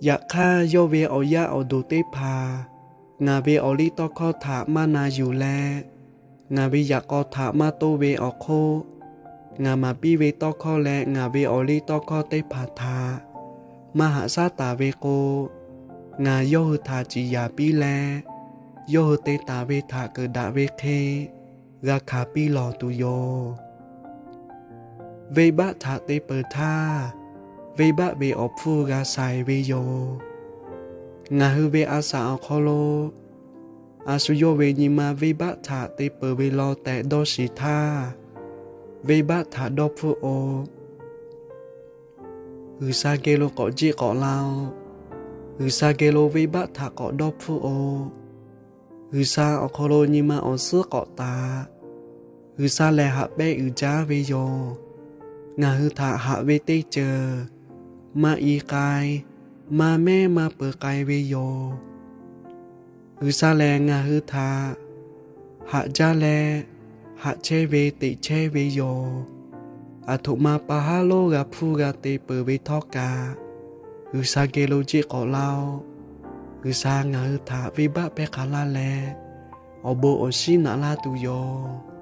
Yaꞈ hk'aˇ, yawˇ ve awˬ yaˇ awˬ duˬ teˇ hpaˍ ngaˬ ve awˬ liˇ tawˇ hkawˇ htaꞈ maˇ na yuˬ leh, ngaˬ ve yaꞈ k'aw htaꞈ maˇ toˇ ve awˬ hk'oˆ, ngaˬ maˍ piˇ ve tawˇ hkawˇ leh ngaˬ ve awˬ liˇ tawˇ hkawˇ teˇ hpaˍ htaꞈ maˇ haꞈ shaˉ taˍ ve k'o, ngaˬ yawˇ hui htaꞈ ciˍ yanˍ piˇ leh, yawˇ hui te taˍ ve htaꞈ keunˍ daꞈ ve hk'e g'a hkanˍ piˇ lawˬ tuˬ yoˬ. Venˇbaˆ htaꞈ te peuˬ htaˇ, venˇbaˆ ve awˬ hpfuhˇ g'a shaiˍ ve yoˬ. Ngaˬ hui ve a shaꞈ awˬ hk'aw lo, a shu yawˇ ve nyi ma venˇbaˆ htaꞈ te peuˬ ve law tehꞈ dawˇ shiˍ htaˇ, venˇbaˆ htaꞈ dawˇ hpfuhˆ-oˬ. G'uiˬsha geh lo k'awꞈ jiˆ k'awꞈ la-oˬ. G'uiˬsha geh lo venˇbaˆ htaꞈ k'awꞈ dawˇ hpfuhˆ-oˬ. G'uiˬsha awˬ hk'aw lo nyi ma awˬ suhˉ k'awꞈ taˍ. G'uiˬsha lehˬ haꞈ pehnˇ uiˍ jaˇ ve yoˬ. Ngaˬ hui htaꞈ haꞈ ve teˇ ceuˬ maˇ i k'ai, maˇ mehˉ maˇ peu k'ai ve yoˬ. G'uiˬsha lehˬ ngaˬ hui htaꞈ haꞈ jaˇ leh, haꞈ chehˇ ve teꞈ chehˇ ve yoˬ. Aˬ htoꞈ ma pa haˉ lonˉ g'a hpfuhˇ g'a te peuˬ ve htawˇ kaꞈ, G'uiˬsha geh lo jiˆ k'awꞈ laˇ-oˆ. G'uiˬsha ngaˬ hui htaꞈ venˇbaˆ hpehˇ hk'a laˇ leh, awˬ bon awˬ shinˉ naꞈ laˇ tuˬ yoˬ.